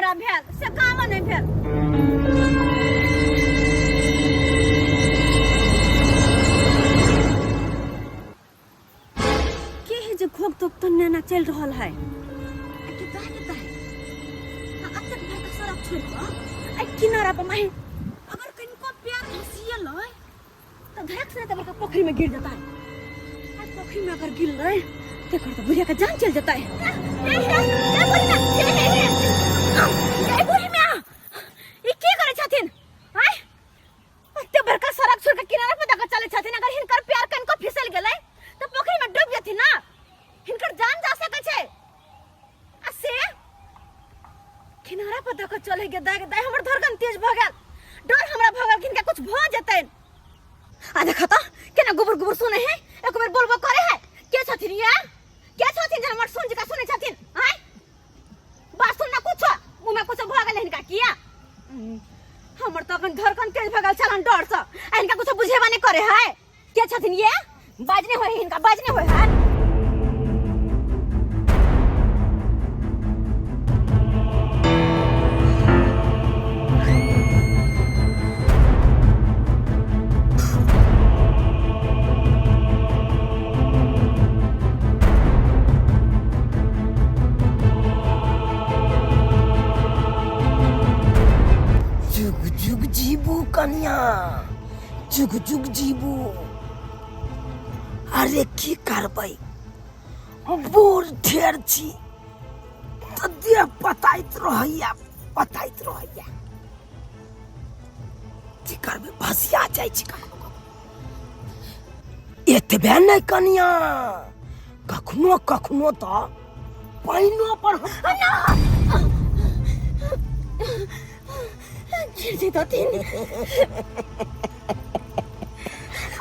हमरा भेल से काम नहि भेल। के है जे घोक तोक तो नैना चल रहल है? आ के दाय के दाय आ अतक बड़का सड़क छोड़ कऽ आ किनारा पर माही अगर कनिको पैर घसियल है तऽ धड़क से तऽ बड़का पोखरि में गिर जेतै। आ पोखरि में अगर गिरलै तऽ एकर तऽ बुढ़िया के जान चल जेतै। ए, ए, ए, बुढ़िया, ए, ए, ए, ए, बुढ़ी माँ, ई की करै छथिन? आँय? एते बड़का सड़क छोड़ के किनारा पर दऽ चलै छथिन। अगर हिनकर पैर कनिको फिसल गेलै तऽ पोखरि में डूब जेथिन ना, हिनकर जान जा सकै छै। आ से किनारा पर दऽ के चले के दाय दाय हमर धड़कन तेज भऽ गेल, डर हमरा भऽ गेल कि हिनका कुछ भऽ जेतनि। आ देख तऽ केना गोबर गोबर सुनै है, एक बेर बोलबो करे है। के छथिन ये? के छथिन जे हमर सुन जका सुनै छथिन? आँय बात सुन ना, कुछ मुँह में कुछ भऽ गेलै हिनका किया? हमर तऽ अखन धड़कन तेज भऽ गेल छलन डर से, आ हिनका कुछ बुझेबा नहि करे है। के छथिन ये? बाजने होय हिनका, बाजने होय है। जुग जुग जीबू कनिया, जुग जुग जीबू। अरे की करबै, बूढ़ ढेर छी तऽ देह पताइत रहैया, पताइत रहैया। की करबै, भसिया जाइ छी कखनो कखनो। एतबे नहि कनिया, कखनो कखनो तऽ पानिओ पर हम गिर जैतथिन।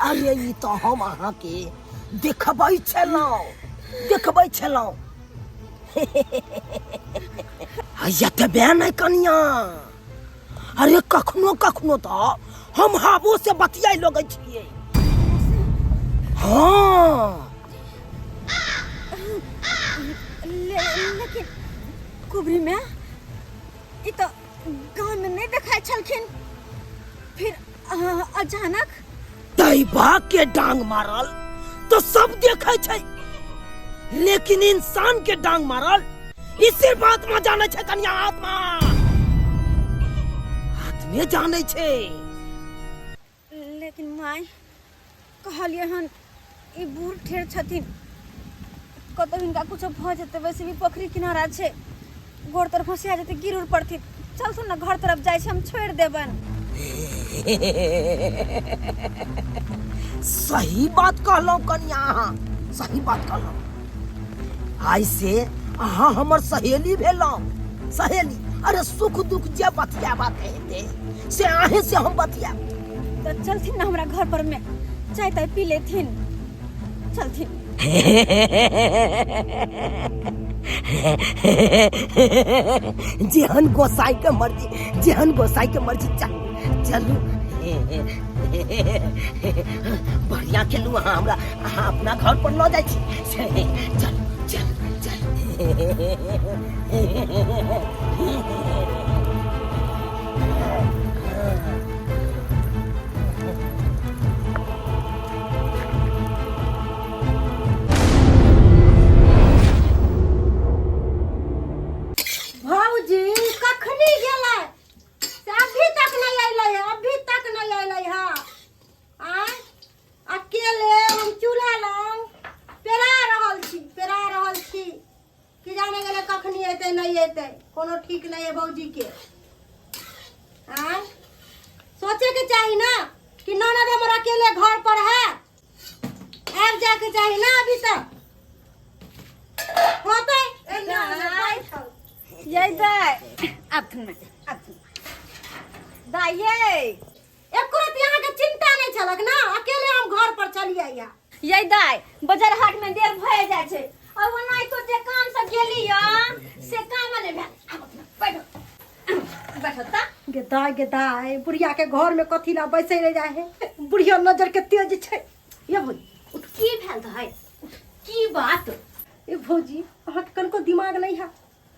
अरे ई तऽ हम अहाँके देखबै छलहुँ, देखबै छलहुँ। आ एतबे नहि कनिया, अरे कखनो कखनो तऽ हम हाबो से बतियाइ लगै छियै। हाँ। लेकिन कुबरी में ई तऽ गाँव में नहीं देखाइ छलखिन, फिर अचानक दैबा के डांग मारल तो सब देखै छै, लेकिन इंसान के डांग मारल ई सिर्फ आत्मा जानै छै कनिया, आत्मा आत्मे जानै छै। लेकिन माय कहलियै हन ई बूढ़ ठेर छथिन, कतौ हिनका कुछो भऽ जेतै, वैसे भी पोखरि किनारा छै, गोड़ तर फंसिया जेतै, गिर उड़ पड़थिन। चलथुन ने घर तरफ जाइ छै, हम छोड़ि देबनि। सही बात कहलहुँ कनिया, अहाँ सही बात कहलहुँ। आइ से अहाँ हमर सहेली भेलहुँ, सहेली। अरे सुख दुख जे बतियाबा के हेतै से अहीं से हम बतियाब। तऽ चलथिन ने हमरा घर पर में चाय ताय पी लेथिन, चलथिन। जेहन गोसाई के मर्जी, जेहन गोसाई के मर्जी। चल चलू, बढ़िया खेलू अहाँ, हमरा अहाँ अपना घर पर लऽ जाइ छी। चल चल चल। भौजी कखनी गेलै से अभी तक नहीं अयलै है, अभी तक नहीं अयलै है। आँय अकेले हम चूल्हा लग पेरा रहल छी, पेरा रहल छी। की जाने गेलै कखनी अयतै नहीं अयतै, कोनो ठीक नहीं है भौजी के। आँय सोचे के चाही ना कि ननद हमर अकेले घर पर है, आबि जाके चाही ना अभी तक होतै। ये दाय आबथुन में आबथुन दाय, ये एको रत्ती अहाँके चिंता नहीं छलक ना, अकेले हम घर पर चलिए या। ये दाय बाजार हाट में देर भए जाइ छै, और ओना तो जे काम से गेली या से काम नहीं भेल। आबथुन, बैठो बैठो ता। गे दाय, गे दाय, बुढ़िया के घर में कथी ला बैसै ले जाय है, बुढ़िया नजर के तेज छै। ये भौजी उठ, की भेल दाय, की बात? ए भौजी अहाँके कनको दिमाग नहीं है?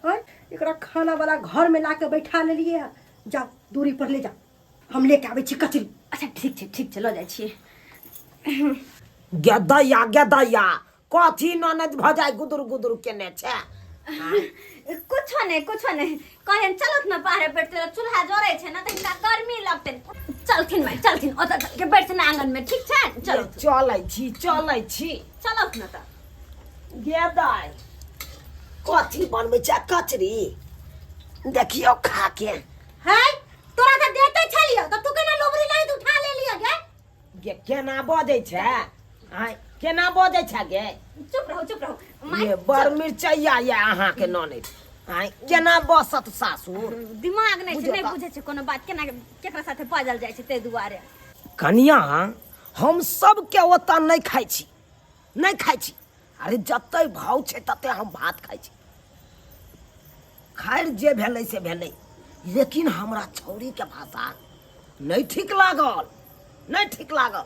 आँय एकरा खाना वाला घर में ला के बैठा लेलिए है। जाओ दूरी पर ले जाओ, हम लेके आबै छी कचरी। अच्छा ठीक छै, ठीक छै, लऽ जाइ छियै। गे दैया, गे दैया, कथी ननद भजाय गुदुर गुदुर केने छै? कुछो नहीं, कुछो नहीं। कहन चलत न बाहर बैठते, चूल्हा जरै छै न त हिनका गर्मी लगतै। चलथिन माय, चलथिन, ओतऽ के बैठथिन आंगन में, ठीक छै? चलो। चलै छी, चलै छी। चलत न त। गे दाइ, कथी बनबै छै? कचरी? देखियौ खा के। है, तोरा तऽ देते छलियो तऽ तू केना लोबरी लाइ उठा ले लिया गे? गे केना बजै छै आँय, केना बजै छै गे? चुप रहू, चुप रहू माय। ये बड़ मिरचैया ये अहाँके ननैद। आँय, केना बसत सासुर? दिमाग नहि छै। बुझियौ नहि तऽ। बुझै छै कोनो बात, केना केकरा साथे बाजल जाइ छै, ताहि दुआरे। कनिया, हम सबके ओतऽ नहि खाइ छी, नहि खाइ छी। अरे जते भाव छै तते हम भात खाइ छी। खैर जे भेलै से भेलै, लेकिन हमरा छौड़ीके भाषा नहि ठीक लागल, नहि ठीक लागल।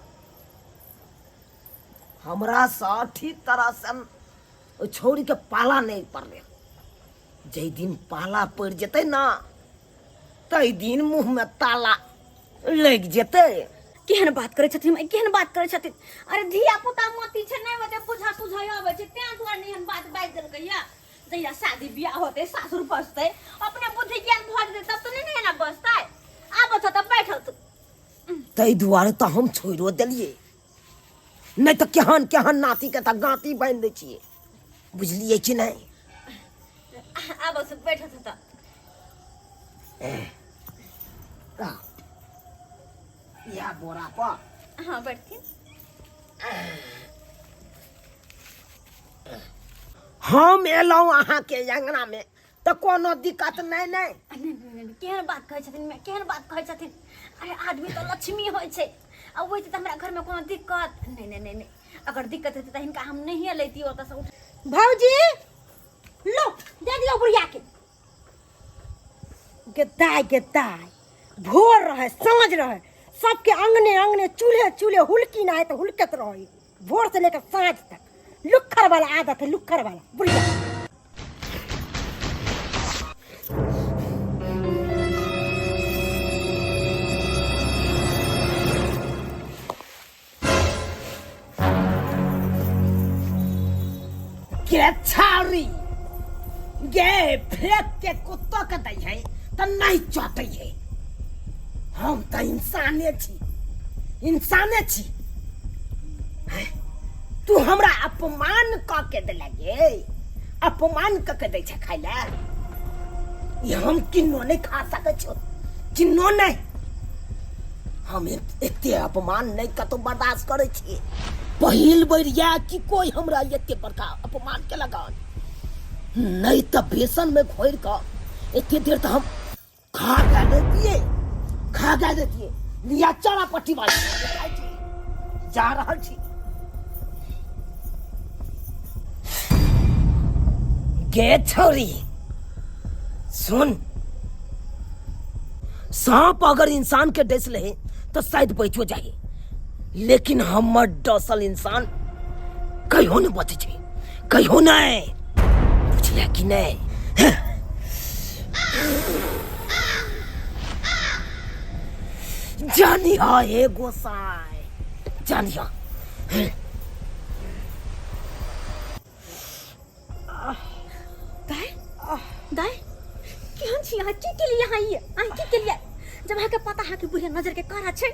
हमरासँ ठीक तरहसँ ओहि छौड़ीके पाला नहि पड़लै। जाहि दिन पाला पड़ि जेतै ने, ताहि दिन मुँहमे ताला लागि जेतै। केहन बात करै छथिन, केहन बात करै छथिन! अरे धिया पुता मती छै, नहि ओते बुझा सुझा अबै छै, तें दुआरे नहि एहन बात बाजि देलकै। या जहिया शादी बियाह होतै, सासुर बसतै, अपने बुद्धि ज्ञान भऽ जेतै, तब तऽ नहि ने एना बसतै। आब तऽ बैठल तू। ताहि दुआरे तऽ हम छोड़ियो देलियै, नहि तऽ केहन केहन नातीके तऽ गाँती बान्हि दै छियै, बुझलियै कि नहि? आब बैठल तऽ। इएह बोरा पर। हाँ, बैठथिन। हम एलहुँ अहाँके अङ्गनामे तऽ कोनो दिक्कत नहि? नहि। नहि, केहन बात कहै छथिन, केहन बात कहै छथिन! अरे आदमी तऽ लक्ष्मी होइ छै, आ ओहि तऽ हमरा घरमे कोनो दिक्कत नहि। नहि नहि नहि, अगर दिक्कत हेतै तऽ हिनका हम नहिए लैतियै ओतऽसँ उठ। भौजी, लो दे दियौ बुढ़िया के। गेदाय गेदाय, भोर रहे साँझ रहे, सबके अंगने अंगने चूल्हे चूल्हे हुलकी ना है तो हुलकत रहे भोर से लेकर साँझ तक। लुक्खड़ वाला आदत है, लुक्खड़ वाला बुढ़िया। गे छाड़ी गे, फेंक के कुत्तो के दै है तऽ नहीं चटै है। हम तऽ इंसाने छी, इंसाने छी। हैं? तू हमरा अपमान कऽ के देले गे, अपमान कऽ के दै छै खाय लए। ई हम किन्नो नहि खा सकै छियौ, किन्नो नहि। हम एते अपमान नहि कतौ बर्दाश्त करै छी। पहिल बेर यऽ कि कोई हमरा एते बड़का अपमान केलक हन। नहि तऽ बेसन में घोरि कऽ एते देर तऽ हम खा के दैतियै, खा के दैतियै। लिया चरा पट्टी वाली खाइ छी, जा रहल छी। गे छौरी सुन, सांप अगर इंसान के डस ले तो शायद बचो जाए, लेकिन हमर डसल इंसान कहियो नहीं बचे छै, कहियो नहीं। बुझलियै कि नहीं? जानिहा हे गोसाई, जानिहा। दाई, दाई, केहन छी अहाँ? की केलियै अहाँ? ई अहाँ की केलियै? जब अहाँके पता है कि बुढ़िया नजर के कारा छै,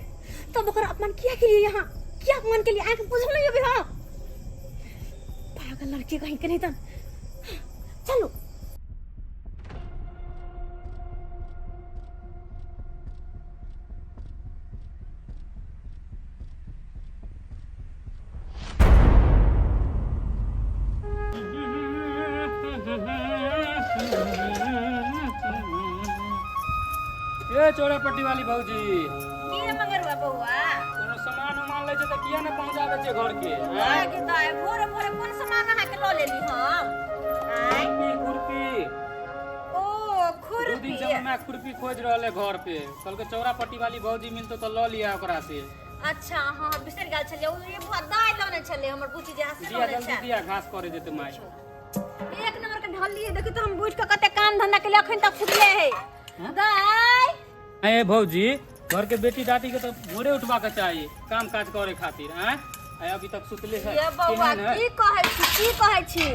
तब ओकर अपमान किया केलियै अहाँ? किया अपमान केलियै? अहाँके बुझल नहीं अभी? हाँ, पागल लड़की कहीं के नहीं। तन चलो। ए चौड़ा पट्टी वाली भौजी। की है मंगरुआ बौआ? कोनो सामान उमान लै छै तऽ किया ने पहुंचा दै छै घर के? आय के दाय, भोरे भोरे कोन सामान अहाँ के लऽ लेली हम? आय खुरपी, खुरपी। ओ दू दिन खुरपी। से हमर माय खुरपी खोज रहल है घर पे, कहलकै चौड़ा पट्टी वाली भौजी मिलतो तऽ लऽ लिया ओकरा से। अच्छा हाँ, बिसरि गेल छलियै। ओ ई बुआ दाय लने छलै, हमर बुची जे से दिया लने जल्दी छै। दिया, घास करे जेतै माय। एक नंबर के। के ढल लिए देखी तो हम बुझ के कते काम धंधा के लिए अखन तक सुतले है दाई। ए भौजी, घर के बेटी दाटी के तो भोरे उठवा के चाहिए काम काज करे खातिर। आय आय अभी तक सुतले है। ये बौआ, केहन है? की कहै छी, की कहै छी,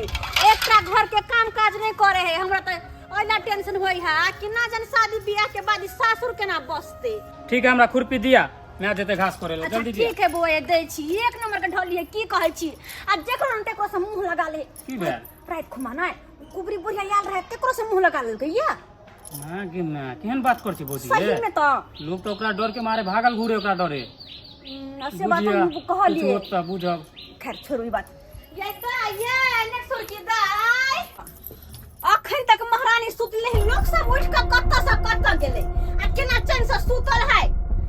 एकटा घर के काम काज नहि करे है। हमरा तऽ ओहिला टेंशन होई है कि ना जाने शादी बियाह के बाद ई सासुर केना बसते। ठीक है, हमरा खुरपी दिया, मैं जेते घास करे ला। अच्छा। जल्दी दिया। ठीक है बौआ, ये दै छी। एक नंबर के ढल है, की कहै छी, आ जेकरो न तेकरो से मुंह लगा ले। की भेल? राति खुमा नै कुबरी बुढ़िया आयल रहे, तेकरो से मुंह लगा लेलकै या। माँ गे माँ, केहन बात कर छी भौजी? सही गे? में तऽ लोग तो ओकरा डर के मारे भागल घूरे ओकरा डरे। से बात हम कहलिए। कुछ होत तऽ बुझब। खैर छोड़ू ई बात। ये दाई, ये नेक्सोर की दाई, अखन तक महारानी सुतले है, लोग सब उठ के कत्ता से कत्ता गेले आ केना चैन से सुतल है।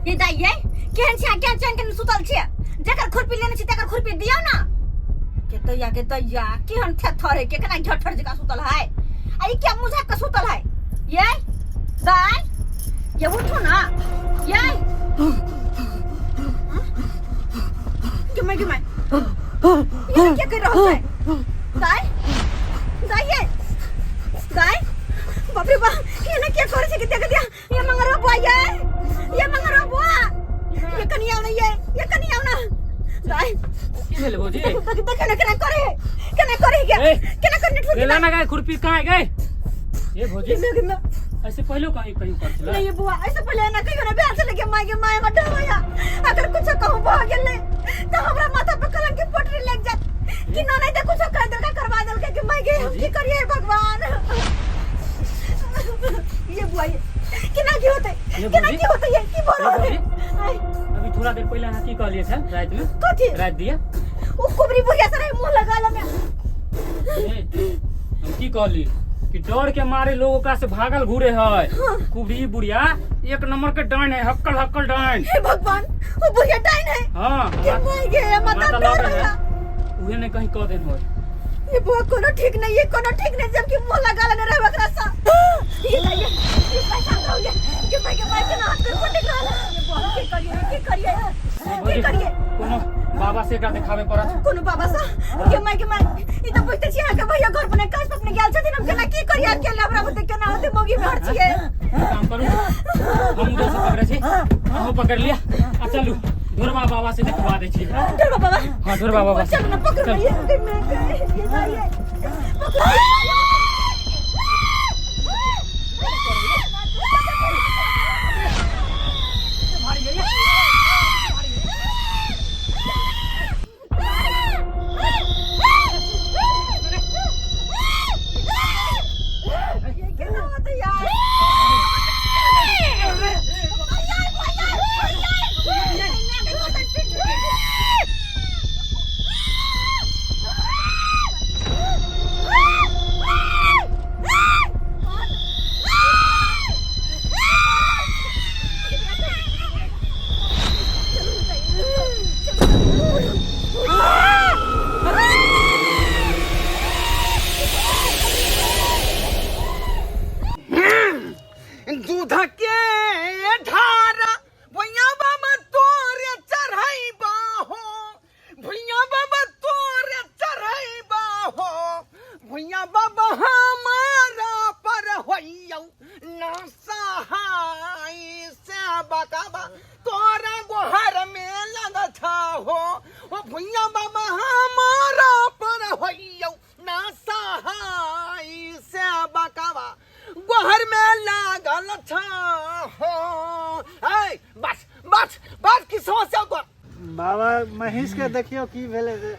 ये दाई, ये केहन छी, केहन चैन के सुतल छी? जकर खुरपी लेने छी तकर खुरपी दियौ ना। के तैया के तैया केहन थेथर है, के केना झठर जका सुतल है, आ ई के मुझा के सुतल है। ये दाई, ये उठो ना ये। गिमाई गिमाई, ये क्या कर रहा है? दाई दाई, ये दाई, बाप रे बाप, ये ना क्या करे छे? के देख दिया, ये मंगरो बुआ, ये मंगरो बुआ, ये कनिया ना, ये कनिया ना दाई। की भेल भौजी? देख देख देख ना केना करे, केना करे के। ए, केना करने ठुर लेला ना गाय खुरपी, कहाँ गए ये भौजी? गिमा। ऐसे पहले कहीं कहीं कर छला? नहीं बुआ, ऐसे पहले ना कहियो ना ब्याह चले के माय के माय मत होया। अगर कुछ कहूं भऽ गेल नहीं तो हमरा माथा पे कलंक के पोटरी लग जात कि ना नहीं तो कुछ कर देलका, करवा देलका कि माय के हम की करिए भगवान। ये बुआ, ये केना की होते? ये केना भौजी? की होते? ये की बोल ये रहल है? भौजी? आय, अभी थोड़ा देर पहले अहाँ की कहलिए छल राति में? कथी? राति दिया। ओ कुबरी बुढ़िया से रहे मुंह लगा ले में। ए, हम की कहली कि डर के मारे लोग ओकरा से भागल घूरे है। कुबरी बुढ़िया एक नंबर के डाइन है, हक्कल हक्कल डाइन। हे भगवान, वो बुढ़िया डाइन है? हाँ। के माय गे, हमरा माता तऽ डर लगै है होया। उहे ने कहीं कह देन होय। ये बुआ कोनो ठीक नहीं है, कोनो ठीक नहीं, जबकि मुंह लगा लेने रहे बकरा सा। ये नहीं ये ये पैसा रहो ये ये भाई के भाई के हाथ कर पटक रहा है। ये बुआ के करिए, के करिए, के करिए? कोनो बाबा से एकरा देखाबे पड़त। कोनो बाबा सा? के माय के माय, ई त बुझते छी अहाँ के भैया घर पर काज पर गेल छथिन, हम केना की करिए अकेले? हमरा बुते केना होते? मौगी में हर छियै। काम करू, हम उधर से पकड़े छी, अहूँ पकड़ लिया आ चलू ढोरबा बाबा से देखवा दै छी। डर बाबा? हाँ, ढोरबा बाबा से। चलू ना, पकड़ो। चल। ये मैं ये जाइए, पकड़ो। ये केना होते यार? दूध के ढारा भुइया बाबा तोरे चढ़ैबा हो, भुइया बाबा तोरे चढ़ैबा हो, भुइया बाबा हमारा पर होइयौ ना सहाय से बकाबा तोरा गोहर में लगत हो, ओ भुइया बाबा हमारा पर होइयौ ना सहाय से बकाबा गोहर में लागल छ हो। ऐ बस बस बस, की समस्या तोर? बाबा, महीष के देखियो की भेलै से।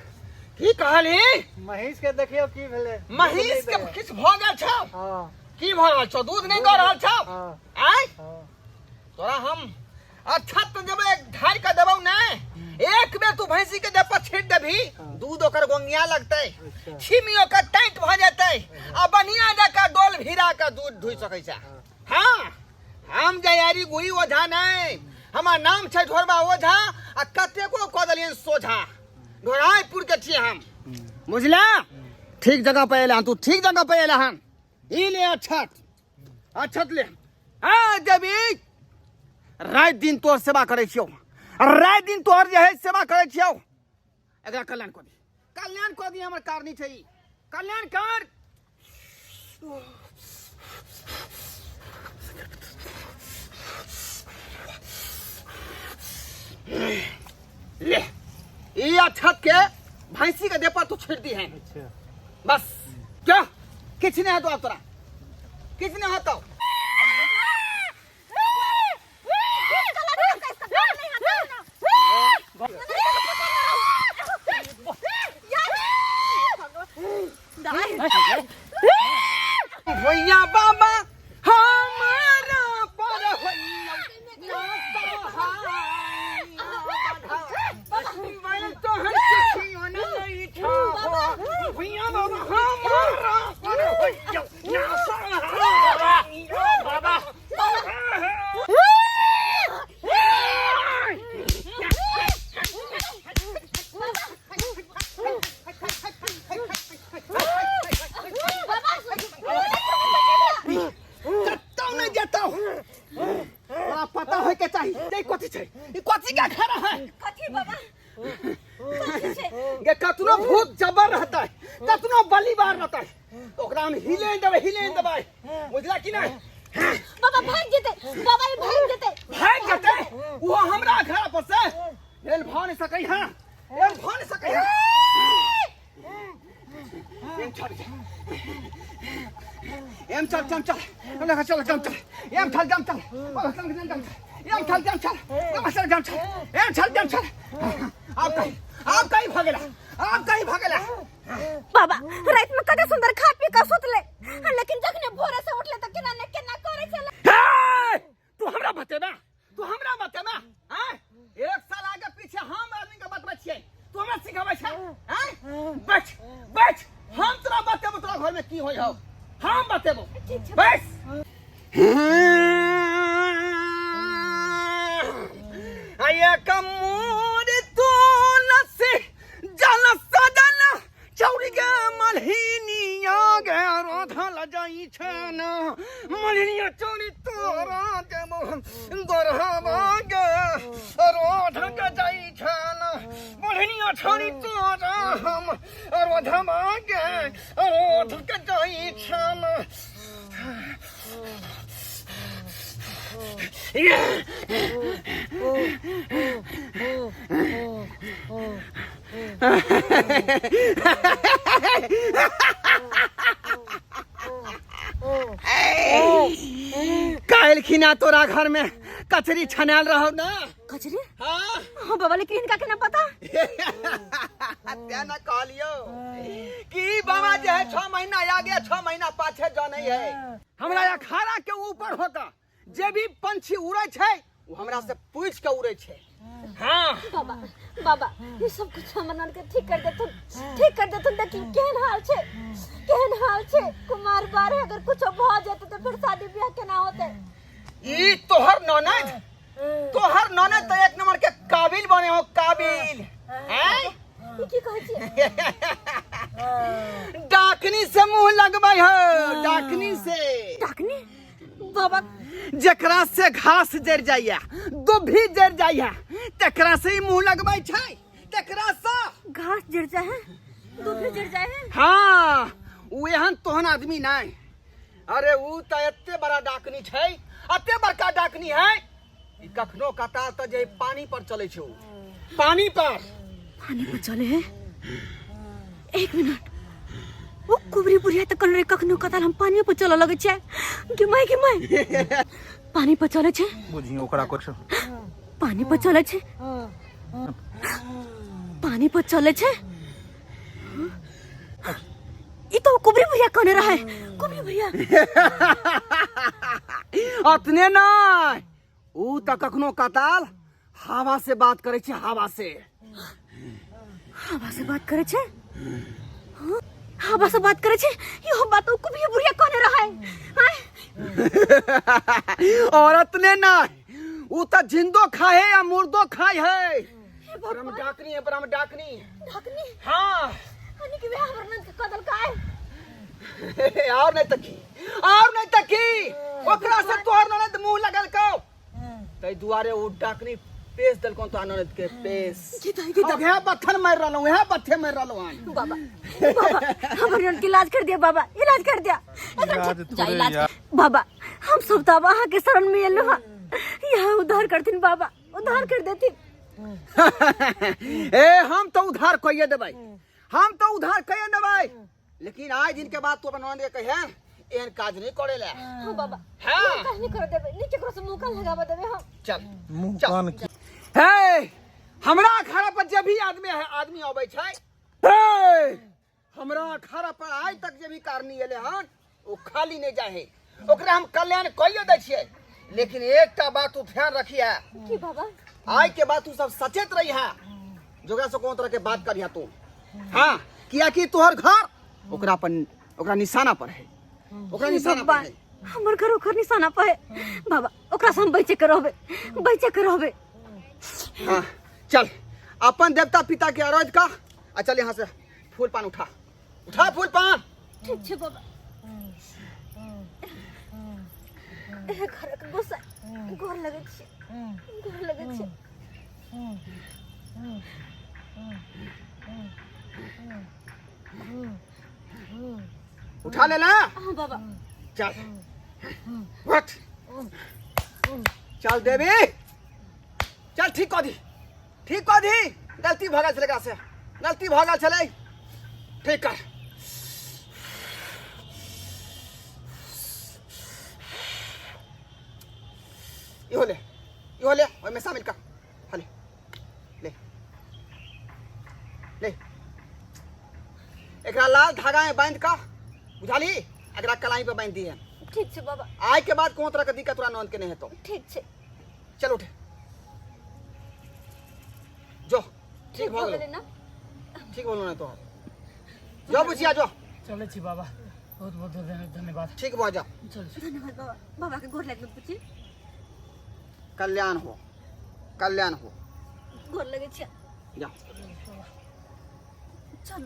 की कहली? महीष के देखियो की भेलै। महीष के किछु भऽ गेल छौ? हाँ। की भऽ रहल छौ? दूध नहि दऽ रहल छौ? हाँ। आँय? हाँ। तोरा हम अच्छा तो देबै, ढारि कऽ देबौ ने, एक बेर तू भैंसी के देह पर छीट देबही, दूध ओकर गोंगिया लगतै। अच्छा। छिमी ओकर टाइट भऽ जेतै आ बढ़िया जकाँ डोल भिरा कऽ दूध ढुइ सकै छै। हाँ, हम जयारी गुही ओझा नहि, हमर नाम छै ढोरबा ओझा आ कतेको कऽ देलियनि सोझा। ढोरायपुर के छियै हम, बुझला? ठीक जगह पर एला हन तू, ठीक जगह पर एला हन। ई ले अक्षत, अक्षत ले। हाँ देवी, राति दिन तोहर सेवा करै छियौ, राति दिन तोहर जे है सेवा करै छियौ। एकरा कल्याण कऽ दी, कल्याण कऽ दी, हमर कारनी छै ई, कल्याण कर। ले ये अक्षत के भैंसी के देह पर तू छीट दी है। अच्छा। बस क्या किछ नहीं होतो अब तोरा, किछ नहीं होतो। भैया बाबा हमारा पर होइया ना सहाय मैं तोहर किछियो नहीं छहो। भैया बाबा हमारा पर होइया ना सहाय। बाबा कतौ नहीं जेतौ, तोरा पता होय के चाही। ये कथी छै? ई कथी के खड़ा है? कथी बाबा, कथी छै? गे कतनो भूत जबर रहतै, कतनो बलिबार रहतै, ओकरा हम हिले नहीं देबै, हिले नहीं देबै, बुझला कि नहीं? बाबा भाग जेतै, बाबा ई भाग जेतै। भाग जेतै वो हमरा घर पर से एल भ नहीं सकै है, एल भ नहीं सकै है। एम चल, एम चल, चल चल चल चल चल चल, एम चल चल चल चल चल चल, एम चल चल चल चल चल चल, एम चल चल चल। आप कहीं, आप कहीं भागेला, आप कहीं भागेला। बाबा रात में कते सुंदर खा पी के सुतले, लेकिन जखने भोरे से उठले त केना ने केना करे छले। हे, तू हमरा बतेबा, तू हमरा बतेबा? हैं, एक साल आगे पीछे हम आदमी के बतबै छियै, तू हमरा सिखाबै छै? हैं, बैठ बैठ, हम तोरा बतेबो तोरा घर में की होय हौ, हम बतेबो। बस आया कमूर तुलसी जल सदन चौरी गे मलहिनिया गे रोधल जाई छन मलहिनिया चौरी तोरा देबो गोरहबा गे रोधल जाई छन मलहिनिया चौरी तोरा हम रोधबा गे रोधल जाई छन। काल्हि खिना तोरा घर में कचरी छनायल रहौ ना? कचरी? हाँ। हाँ बाबा, लेकिन इनका केना पता? तें ना कहलियो कि बाबा जे है 6 महीना आगे 6 महीना पाछे जानै है। हमरा अखाड़ा के ऊपर होता जे भी पंछी उड़ै छै वो हमरा से पूछ के उड़ै छै। हाँ बाबा, बाबा ये सब कुछ हमर नन के ठीक कर देथुन, ठीक कर देथुन। देखी केहन हाल छै, केहन हाल छै। कुमार बार है, अगर कुछ भ जेतै त फिर शादी ब्याह केना होतै? ई तोहर ननद, तोहर ननद त एक नंबर के काबिल बने हो, काबिल। हैं? ई की कहै छी? डाकनी से मुंह लगबै हो, डाकनी से। डाकनी? बाबा जकरा से घास जर जाइया, दुभी जर जाइया, तकरा से ही मुंह लगबै छै, तकरा से घास जर जाए है, दुभी जर जाए है। हाँ, उ एहन तोहन आदमी नहीं। अरे उ त एते बड़ा डाकनी छै, एते बड़का डाकनी है, ई कखनो कतार त जे पानी पर चलै छै, उ पानी पर, पानी पर चले है। एक मिनट, वो कुबरी बुढ़िया त कहने रहे कखनो कतार हम पानी पर चलऽ लगै छै। गे माय, गे माय, पानी पर चलै छै। बुझी ओकरा कुछ पानी पर चलै छै, पानी पर चलै छै। ई तो कुबरी भैया कहने रहे, कुबरी भैया। अतने नहीं, उ त कखनो कताल हवा से बात करै छै, हवा से। हवा से बात करै छै? हाँ? हवा से बात करै छै? इहो बात ओ कुबरी बुढ़िया कहने रहे। आय? औरत ने नहीं, उ त जिंदो खाए या मुर्दो खाए है। ब्रह्म डाकनी है, ब्रह्म डाकनी। डाकनी? हाँ। अनी के बियाह हमर नंद के कदल काय? और नहीं तकी, और नहीं तकी, ओकरा से तोहर ननद मुंह लगल को, तै दुआरे उ डाकनी पेश देलको तो आनंद के पेश। गीता गीता। अब बत्थन मार रहलो, वह बत्थे मार रहलो हन। बाबा बाबा हमर ननद के इलाज कर दिया बाबा, इलाज कर दिया। इलाज जा थोड़े इलाज यार। बाबा, हम सब तो अब अहाँ के शरण में एलहुँ हँ, यहाँ उद्धार करथिन बाबा, उद्धार कर देथिन। ए हम तो उधार कहिए देबै, हम तो उधार कहिए देबै, लेकिन आज दिन के बाद तू अपन ननद के कहिए एहन काज नहीं करे ले। हाँ बाबा। हाँ। काज नहीं कर देबै, नहीं केकरो से मुंह कान लगाबऽ देबै हम। चल मुंह चल। कान की हे हमरा घर पर जे भी आदमी है, आदमी अबै छै, हे हमरा घर पर आइ तक जे भी कारनी एले हन ओ खाली नहीं जाहे, ओकरा हम कल्याण कहियो दै छियै। लेकिन एकटा बात तू ध्यान रखिहे। की बाबा? आइ के बाद तू सब सचेत रहिहे, जोकरा से कोनो तरह के बात करिहे तू। हाँ, कियाकि तोहर घर ओकरा पर, ओकरा निशाना पर है, ओकरा निशाना पर है। हमर घर ओकर निशाना पर है बाबा, ओकरा से हम बचे के रहबे, बचे के रहबे। हाँ चल अपन देवता पिता के अरज का, आ चल यहाँ से फूल पान उठा, उठा फूल पान। ठीक छै बाबा। ए घरक गोसा गोर लगै छी, गोर लगै छी। उठा ले ला। हाँ बाबा। चल उठ, चल देवी चल, ठीक कऽ दी, ठीक कऽ दी, गलती भऽ गेल छलै एकरा से, गलती भऽ गेल छलै, ठीक कर। इहो ले, इहो ले, ओहिमे शामिल कर, हाँ ले ले ले, एकरा लाल धागा में बांध कऽ बुझाली, एकरा कलाई पे बांध दिए। ठीक छै बाबा। आय के बाद कोनो तरह के दिक्कत तोरा ननद के नहीं हेतौ। ठीक छै। चल उठ जो, ठीक भऽ गेलै ना? ठीक बोलू ना तोहर, जो बुचिया जो। चलै छी बाबा, बहुत बहुत धन्यवाद। ठीक भऽ जा। चल। धन्यवाद बाबा, बाबा के गोर लगबै बुची। कल्याण हो, कल्याण हो। गोर लगै छी। जा। चल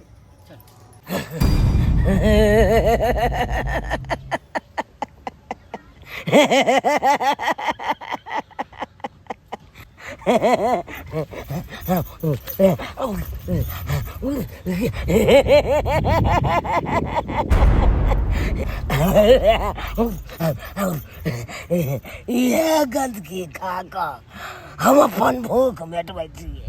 चल। इएह गन्दगी खा कऽ हम अपन भूख मेटबै छियै।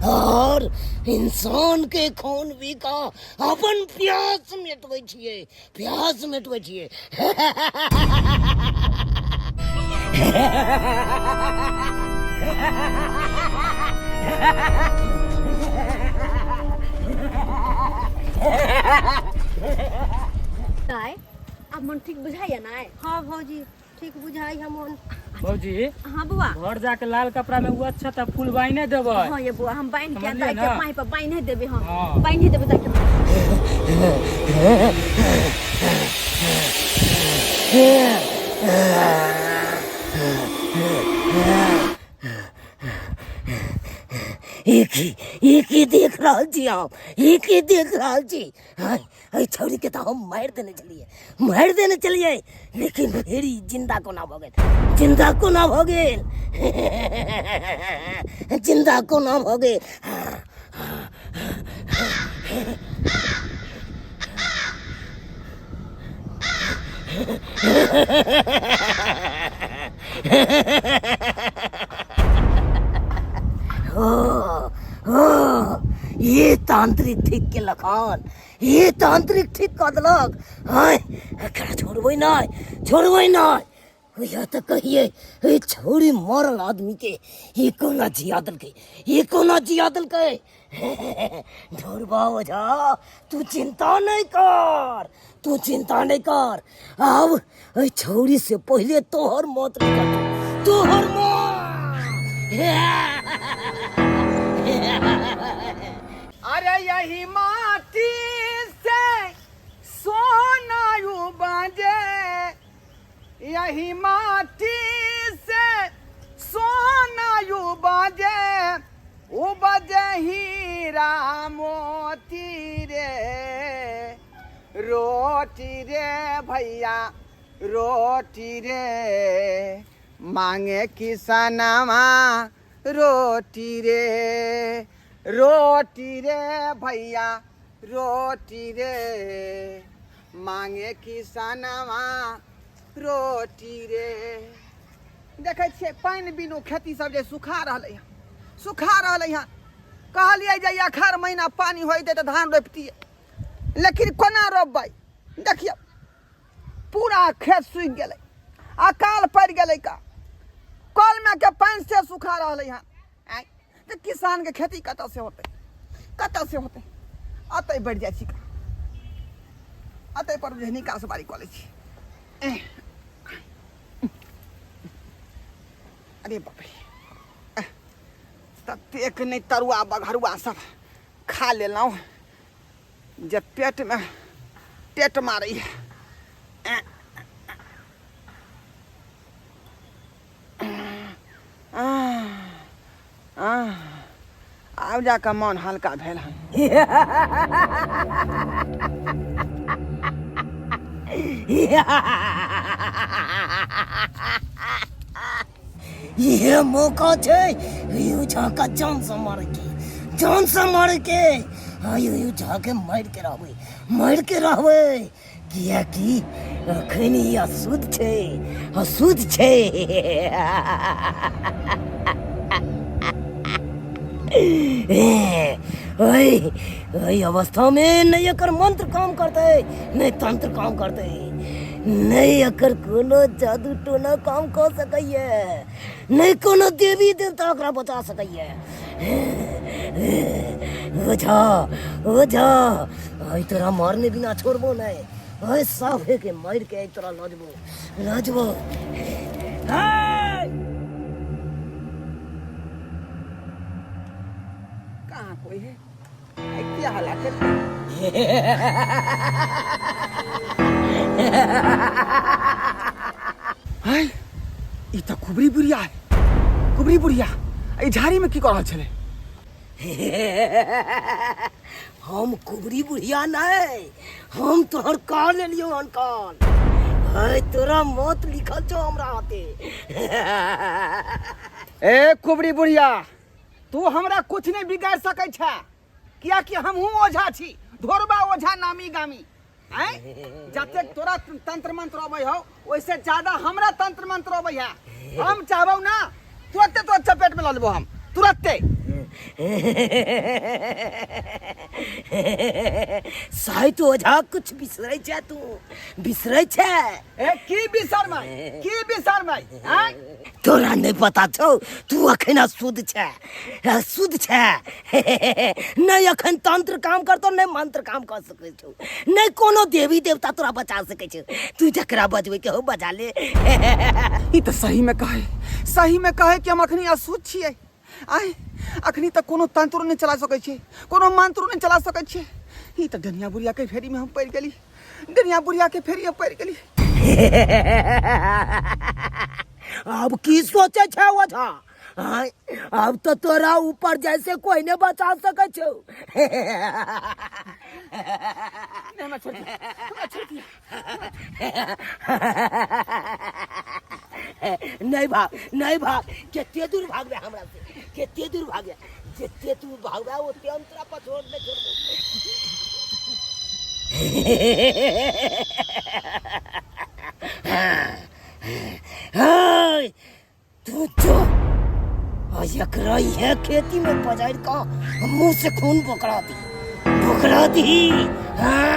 और इंसान के खून पी कऽ अपन प्यास मिटबै छियै, प्यास मिटबै छियै। दाय, आब मन ठीक बुझाइया ना? हाँ भौजी, ठीक बुझाई हम मन। भौजी। हाँ बुआ। घर जाके लाल कपड़ा में वो अच्छा था फूल बाइने देबै। हाँ ये बुआ, हम बांध के समझलियै दाई के ना? पाई पर बांधे देबै हम। हाँ। बांधे देबै दाई के। एक ही देख रहल छी हम, एक ही देख रहल छी। एहि छौड़ी के तऽ हम मारि देने छलियै, मारि देने छलियै, लेकिन फेर ई जिंदा कोना भऽ गेल, जिंदा कोना भऽ गेल, जिंदा कोना भऽ गेल? ओ, ओ, ये तांत्रिक ठीक केलक हन, ये तांत्रिक ठीक कऽ देलक। आँय, एकरा छोड़बै नहि, छोड़बै नहि। या तऽ कहिए ए छौड़ी मरल आदमी के ई कोना जिया देलकै, ई कोना जिया देलकै? ढोरबा ओझा, तू चिंता नहीं कर, तू चिंता नहीं कर। आब एहि छौड़ी से पहिले तोहर मौत निकलतौ, तोहर मौत। अरे यही माटी से सोना उपजे, यही माटी से सोना उपजे, उपजे हीरा मोती रे, रोटी रे भैया रोटी रे, मांगे किसनवा रोटी रे, रोटी रे भैया रोटी रे, मांगे किसनवा रोटी रे। देखै छियै पानि बिनु खेती सब जे सुखा रहलै हँ, सुखा रहलै हँ। कहलियै जे अखाड़ महीना पानि होइतै तऽ धान रोपितियै, लेकिन कोना रोपबै? देखियौ पूरा खेत सूखि गेलै, अकाल पड़ि गेलै का, कलमे के पानि से सुखा रहलै हँ। आँय, तऽ किसानके खेती कतऽ से होतै, कतऽ से होतै? अतै बढ़ि जाइ छी का, अतै पर जे निकास बारी कऽ लै छी। अरे बाप रे, ततेक नहि तरुआ बघरुआ सब खा लेलहुँ जे पेटमे टेट मारैए। आब जाकऽ मन हल्का भेल हन। इहे मौका छै यू झाका जान से मारे के, जान से मारे के। हाँ, यू यू झाके मार के रहबै, मार के रहबै, कियाकि अखन ई अशुद्ध छै, अशुद्ध छै। ओहि ओहि अवस्था में नहि एकर मंत्र काम करतै, नहि तंत्र काम करतै, नहि एकर कोनो जादू टोना काम कऽ सकैए, नहि कोनो देवी देवता ओकरा बचा सकैए। ओझा, ओझा, आइ तोरा मारने बिना छोड़बो नहि। ओइ साफे के मारि के आइ तोरा लऽ जेबो, लऽ जेबो। कहाँ कोई है? आई क्या हल्ला कर? हाय, ई तऽ कुबरी बुढ़िया है, कुबरी बुढ़िया एहि झाड़ी में की कर रहल छलै? हम कुबरी बुढ़िया नहीं, हम तोहर कान लेलियो हन कान। हाय, तोरा मौत लिखल छौ हमरा हाथे। ए कुबरी बुढ़िया, तू हमरा कुछ नहीं बिगाड़ सकै छे, कियाकि हमहूँ ओझा छी, ढोरबा ओझा नामी गामी। आँय, जतेक तोरा तंत्र मंत्र अबै हौ ओहिसे ज्यादा हमरा तंत्र मंत्र अबै है। हम चाहबौ ना तुरंते तोरा चपेट में लऽ लेबो हम, तुरंते। साहित्य ओझा कुछ बिसरै छै, तू बिसरै छै। ए की बिसरमै, की बिसरमै? आँय, तोरा नहीं पता छौ, तू अखन अशुद्ध छै, अशुद्ध छै। नहीं अखन तंत्र काम करतो, नहीं मंत्र काम कर सकै छौ, नहीं कोनो देवी देवता तोरा बचा सकै छौ। तू जकरा बजबै के हो बजा ले। ई तऽ सही में कहे, सही में कहे कि हम अखनी अशुद्ध छियै। आय, अखनी तऽ कोनो तंत्रो नहि चला सकै छियै, कोनो मंत्रो नहि चला सकै छियै। ई तऽ डनिया बुढ़िया के फेरी में हम पड़ि गेली, डनिया बुढ़िया के फेरी में पड़ि गेली। अब की सोचे छै ओझा? आय, अब तो तोरा ऊपर जैसे कोई ने बचा सकै छौ। नहीं, हमरा छोड़ दिया, हमरा छोड़ दिया। नहीं भाग, नहीं भाग, केते दूर भागबे हमरा से, केते दूर भागबे, जेते तू भागबे ओते हम तोरा पछोड़ नहीं छोड़बो। हे, तू जो आ एकरा इहे खेती में पजारि कऽ मुंह से खून बोकरा दी, बोकरा दी। हाँ।